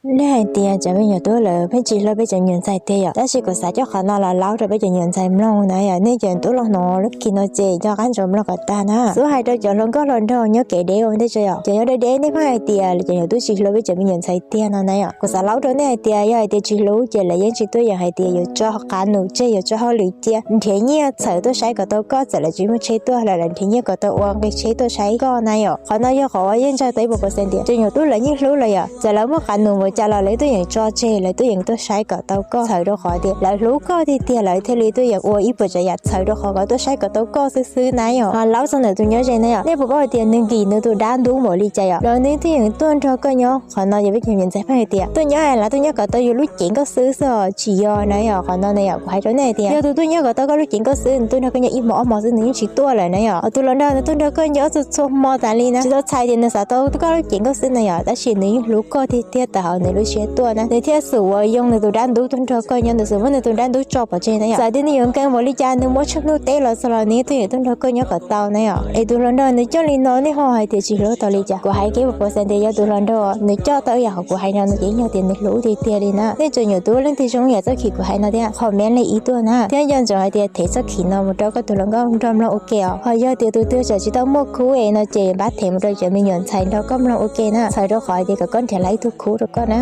Nej hais tias cov me nyuam tub lawv pheej tsis hlub peb cov me nyuam ntxhais tiag yom, tab sis kuv xav coj qhov no los laub rau peb cov me nyuam ntxhais mloog na yom. Nej cov tub los hnov lub kis no ces nco qab ntsoov mloog kom tag na. Xub hais rau cov hluas nkauj hluas nraug nyob kev deb ua ntej tso yom, cov nyob deb deb nej pheej hais tias cov me nyuam tub tsis hlub peb cov me nyuam ntxhais tiag no na yom. Kuv xav laub rau nej hais tias yog hais tias tsis hlub ces lawv yeej tsis tuaj yog hais tias yuav tso qab num tseg, yuav tso hauj lwm cia, nrhiav nyiaj txhawm tuaj saib kom tau koj, txawm lawv tsis muaj tsheb tuaj los lawv nrhiav nyiaj kom tau ua nqi tsheb tuaj saib koj na yom. Qhov no yog qhov uas yeej ntshai tau ib puas percent tias cov me nyuam tub lawv yeej hlub lawm yom. Txawm lawv muaj qab num npaum cas los lawv tuaj yeem tso tseg, lawv tuaj yeem tuaj saib kom tau koj, txhawm rau qhov tias lawv hlub koj tiag tiag lawv thiaj li tuaj yeem ua ib puas tsav yam txhawm rau qhov kom tuaj saib kom tau koj xwb xwb na yom. Ho laub txog ntawm tus nyob ze na yom, nej puas paub hais tias nws nkim nws tus dab ntub npaum li cas yom, los nws tuaj yeem tuaj nrog koj nyob. Qhov no yog peb cov me nyuam ntxhais pheej hais tias tuaj nyob es lawv tuaj nyob kom tau yus lub cev nkauj xwb xwb os, tsis yog na yom. Qhov no na yom, kuv hais rau nej hais tias yog tus tuaj nyob kom tau koj lub cev nkauj xwb, nws tuaj nrog koj nyob ib hmo ob hmo xwb nws yeej tsis tuaj lawm na yom. Ho tus hluas nraug nws tuaj nrog koj nyob txhua txhua hmo tas li na, tsis tau txhais tias nws xav tau koj lub cev nkauj xwb na yom, tab sis nws yeej hlub koj tiag tiag tawm hauv nws lub siab tuaj na, nws thiaj xum uas yoo nws tus dab ntub tuaj nrog koj nyob, nws xum muab nws tus dab ntub tso pov tseg na yom. Txawm tias nws yuav nkees npaum li cas, nws muab tsheej hnub teb los txog los nws yeej tuaj yeem tuaj nrog koj nyob kom tau na yom. Es tus hluas nraug nws coj li no nej ho hais tias tsis hlub tau li cas? Kuv hais kiag ib puas percent tias yog tus hluas nraug nws coj tau yam qhov kuv hais no ces yeej yog tias nws hlub tiag tiag li na. Nej cov me nyuam tub leej twg zoo yam txoj kis kuv hais no thiab comment li ib tuaj na, thiab nco ntsoov hais tias them txoj kis no mus rau koj tus hluas nkauj nrog mloog ua ke os. Ho yog tias tus twg tseem tsis tau muaj khub es no ces pab them mus rau cov me nyuam ntxhais nrog koj mloog ua ke na, txhawm rau qhov tias kom koj nrhiav tau ib tug khub rau koj na.